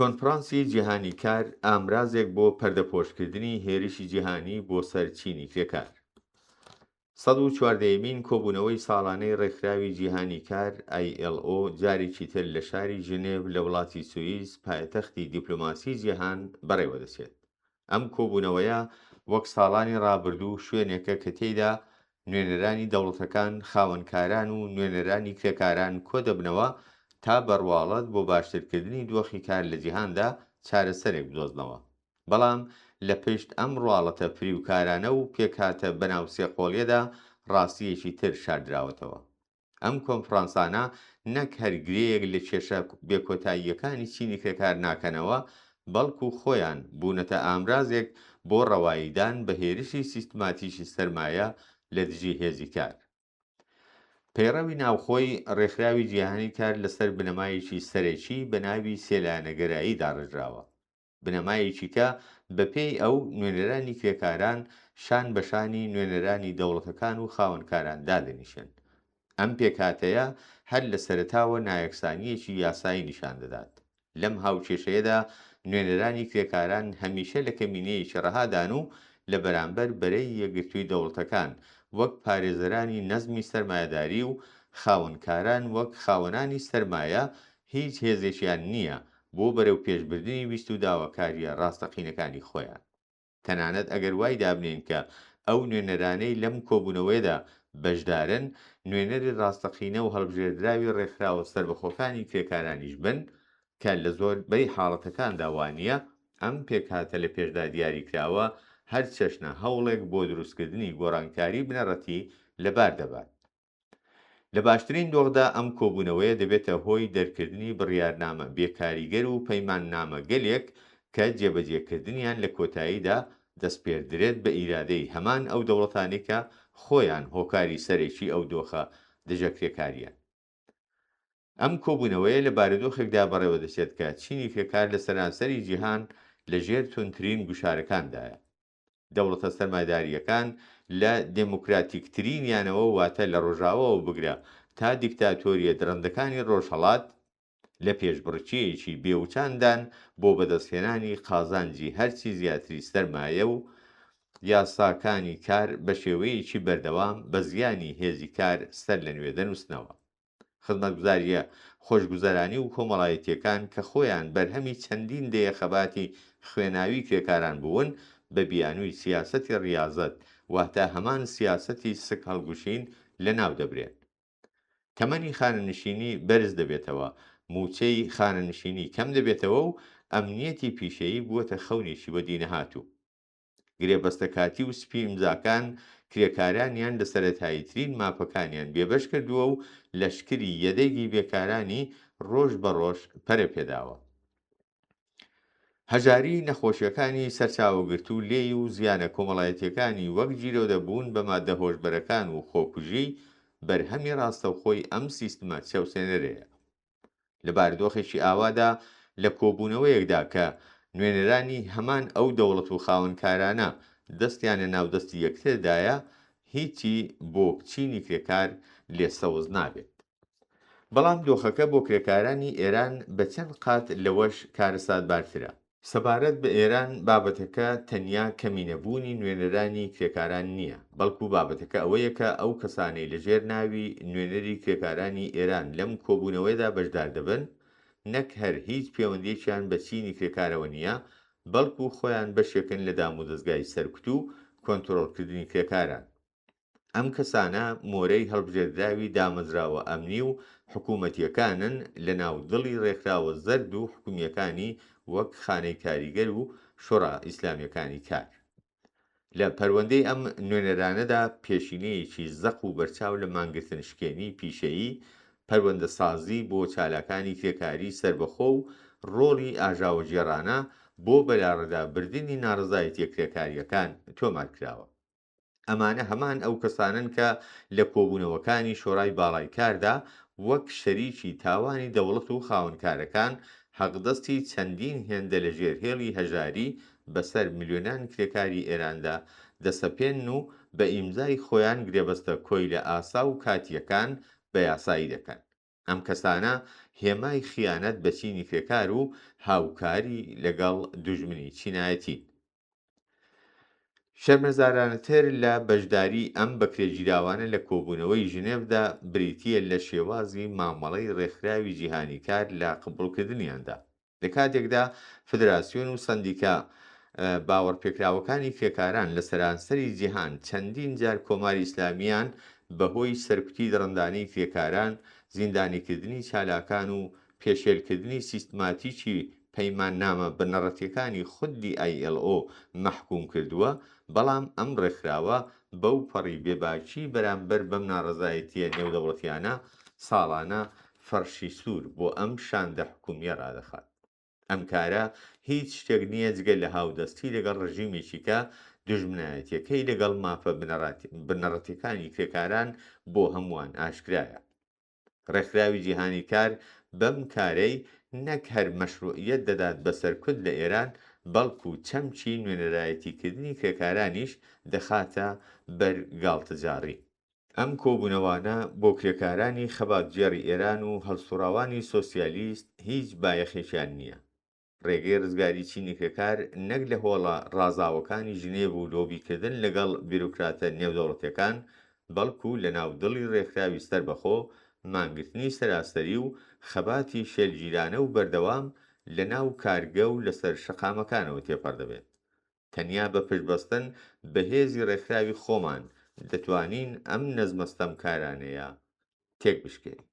کۆنفرانسی جیهانی کار ئامرازێک بۆ پەردەپۆشکردنی هێرشی جیهانی بۆ سەر چینی کرێکار. 114 ەمین کۆبوونەوەی ساڵانەی ڕێکخراوی جیهانی کار، ILO، جارێکی تر لە شاری ژنێڤ لە وڵاتی سوئیس، پایتەختی دیپلۆماسی جیهان، بەڕێوەدەچێت. ئەم کۆبوونەوەیە وەک ساڵانی ڕابردوو شوێنێکە کە تێیدا نوێنەرانی دەوڵەتەکان، خاوەنکاران و نوێنەرانی کرێکاران کۆدەبنەوە تا بە ڕواڵەت بۆ باشترکردنی دۆخی کار لە جیهاندا چارەسەرێک بدۆزنەوە. بەڵام لە پشت ئەم ڕواڵەتە فریوکارانە و پێکهاتە بەناو سێقۆڵیەدا ڕاستییەکی تر شاردراوەتەوە. ئەم کۆنفرانسانە نەک هەر گرێیەک لە کێشە بێکۆتاییەکانی چینی کرێکار ناکەنەوە، بەڵکو خۆیان بوونەتە ئامرازێک بۆ ڕەواییدان بە هێرشی سیستماتیکی سەرمایە لە دژی هێزی کار. پەیڕەوی ناوخۆی ڕێکخراوی جیهانی کار لەسەر بنەمایەکی سەرەکی بە ناوی سێلایەنەگەرایی داڕێژراوە. بنەمایەکی کە بە پێی ئەو، نوێنەرانی کرێکاران شان بە شانی نوێنەرانی دەوڵەتەکان و خاوەنکاران دادەنیشن. ئەم پێکهاتەیە هەر لە سەرەتاوە نایەکسانییەکی یاسایی نیشان دەدات. لەم هاوکێشەیەدا نوێنەرانی کرێکاران هەمیشە لە کەمینەیەکی ڕەهادان و لە بەرامبەر بەرەی یەکگرتووی دەوڵەتەکان وەک پارێزەرانی نەزمی سەرمایەداری و خاوەنکاران وەک خاوەنانی سەرمایە هیچ هێزێکیان نییە بۆ بەرەوپێشبردنی ویست و داواکارییە ڕاستەقینەکانی خۆیان. تەنانەت ئەگەر وای دابنێین کە ئەو نوێنەرانەی لەم کۆبوونەوەیەدا بەشدارن، نوێنەری ڕاستەقینە و هەڵبژێردراوی ڕێکخراوە سەربەخۆکانی کرێکارانیش بن، کە لە زۆربەی حاڵەتەکاندا وا نییە، ئەم پێکهاتە لە پێشدا دیاریکراوە هەر چەشنە هەوڵێک بۆ دروستکردنی گۆڕانکاری بنەڕەتی لەبار دەبات. لە باشترین دۆخدا ئەم کۆبوونەوەیە دەبێتە هۆی دەرکردنی بڕیارنامە بێکاریگەر و پەیماننامەگەلێک کە جێبەجێکردنیان لە کۆتاییدا دەسپێردرێت بە ئیرادەی هەمان ئەو دەوڵەتانەی کە خۆیان هۆکاری سەرەکی ئەو دۆخە دژەکرێکارییەن. ئەم کۆبوونەوەیە لە بارودۆخێکدا بەڕێوەدەچێت کە چینی کرێکار لە سەرانسەری جیهان لە ژێر توندترین گوشارەکاندایە. دەوڵەتە سەرمایەدارییەکان لە دێموکراتیکترینیانەوە واتە لە ڕۆژاواوە بگرە تا دیکتاتۆرییە دڕندەکانی ڕۆژهەڵات، لە پێشبڕکێیەکی بێوچاندان بۆ بەدەستهێنانی قازانجی هەرچی زیاتری سەرمایە و یاساکانی کار بە شێوەیەکی بەردەوام بە زیانی هێزی کار سەرلەنوێ دەنووسنەوە. خزمەتگوزارییە خۆشگوزەرانی و کۆمەڵایەتییەکان کە خۆیان بەرهەمی چەندین دەیە خەباتی خوێناوی کرێکاران بوون، بە بیانووی سیاسەتی ڕیازەت، واتە هەمان سیاسەتی سک هەڵگوشین، لەناو دەبرێن. تەمەنی خانەنشینی بەرز دەبێتەوە، مووچەی خانەنشینی کەم دەبێتەوە و ئەمنییەتی پیشەیی بووەتە خەونێکی وەدینەهاتوو. گرێبەستە کاتی و سپی ئیمزاکان کرێکارانیان لە سەرەتاییترین مافەکانیان بێبەش کردووە و لەشکری یەدەگی بێکارانی ڕۆژ بە ڕۆژ پەرە پێداوە. هەژاری، نەخۆشیەکانی سەرچاوەگرتوو لێی و زیانە کۆمەڵایەتیەکانی وەک گیرۆدەبوون بە ماددە هۆشبەرەکان و خۆکوژی بەرهەمی ڕاستەوخۆی ئەم سیستمە چەوسێنەرەیە. لە بارودۆخێکی ئاوادا لە کۆبوونەوەیەکدا کە نوێنەرانی هەمان ئەو دەوڵەت و خاوەنکارانە دەستیان لە ناو دەستی یەکتردایە، هیچی بۆ چینی کرێکار لێ سەوز نابێت. بەڵام دۆخەکە بۆ کرێکارانی ئێران بە چەند قات لەوەش کارەساتبارترە. سەبارەت بە ئێران بابەتەکە تەنیا کەمینەبوونی نوێنەرانی کرێکاران نییە، بەڵکو بابەتەکە ئەوەیە کە ئەو کەسانەی لەژێر ناوی نوێنەری کرێکارانی ئێران لەم کۆبوونەوەیەدا بەشدار دەبن، نەک هەر هیچ پێوەندییەکیان بە چینی کرێکارەوە نییە، بەڵکو خۆیان بەشێکن لە دامودەزگای سەرکوت و کۆنترۆڵکردنی کرێکاران. ئەم کەسانە مۆرەی هەڵبژێردراوی دامەزراوە ئەمنی و حکوومەتییەکانن لە ناو دڵی ڕێکخراوە زەرد و حکومییەکانی وەک خانەی کاریگەر و شۆڕا ئیسلامییەکانی کار. لە پەروەندەی ئەم نوێنەرانەدا پێشینەیەکی زەق و بەرچاو لە مانگرتنشکێنی پیشەیی، پەروەندەسازی بۆ چالاکانی کرێکاریی سەربەخۆ و ڕۆڵی ئاژاوەگێڕانە بۆ بەلاڕێدا بردنی ناڕەزایەتییە کرێکارییەکان تۆمار کراوە. ئەمانە هەمان ئەو کەسانەن کە لە کۆبوونەوەکانی شۆرای باڵای کاردا وەک شەریکی تاوانی دەوڵەت و خاوەنکارەکان حەقدەستی چەندین هێندە لە ژێر هێڵی هەژاری بەسەر ملیۆنان کرێکاری ئێراندا دەسەپێنن و بە ئیمزای خۆیان گرێبەستە کۆیلە ئاسا و کاتییەکان بە یاسایی دەکەن. ئەم کەسانە هێمای خیانەت بە چینی کرێکار و هاوکاری لەگەڵ دوژمنی چینایەتین. شەرمەزارانەتر لە بەشداری ئەم بەکرێگیراوانە لە کۆبوونەوەی ژنێڤدا بریتییە لە شێوازی مامەڵەی ڕێکخراوی جیهانی کار لە قبوڵکردنیاندا. لە کاتێکدا فدراسیۆن و سەندیکا باوەڕپێکراوەکانی کرێکاران لە سەرانسەری جیهان چەندین جار کۆماری ئیسلامییان بەهۆی سەرکوتی دڕندانەی کرێکاران، زیندانیکردنی چالاکان و پێشێلکردنی سیستماتیکی پەیماننامە بنەڕەتییەکانی خودی ILO مەحکووم کردووە، بەڵام ئەم ڕێکخراوە بەو پەڕی بێباکی بەرامبەر بەم ناڕەزایەتییە نێودەوڵەتییانە ساڵانە فەڕشی سوور بۆ ئەم شاندە حکوومییە ڕادەخات. ئەم کارە هیچ شتێک نییە جگە لە هاودەستی لەگەڵ ڕژیمێکی کە دوژمنایەتییەکەی لەگەڵ مافە بنەڕەتییەکانی کرێکاران بۆ هەمووان ئاشکرایە. ڕێکخراوی جیهانی کار بەم کارەی نەک هەر مەشروعیەت دەدات بە سەرکوت لە ئێران، بەڵکو چەمکی نوێنەرایەتیکردنی کرێکارانیش دەخاتە بەر گاڵتەجاڕی. ئەم کۆبوونەوانە بۆ کرێکارانی خەباتگێڕی ئێران و هەڵسوڕاوانی سۆسیالیست هیچ بایەخێکیان نییە. ڕێگەی ڕزگاری چینی کرێکار نەک لە هۆڵە ڕازاوەکانی ژنێڤ و لۆبیکردن لەگەڵ بیرۆکراتە نێودەوڵەتیەکان، بەڵکو لەناو دڵی ڕێکخراوی سەربەخۆ، مانگرتنی سەراسەری و خەباتی شێلگیرانە و بەردەوام لەناو کارگە و لەسەر شەقامەکانەوە تێپەڕ دەبێت. تەنیا بە پشتبەستن بە هێزی ڕێکخراوی خۆمان دەتوانین ئەم نەزمە ستەمکارانەیە تێکبشکێنین.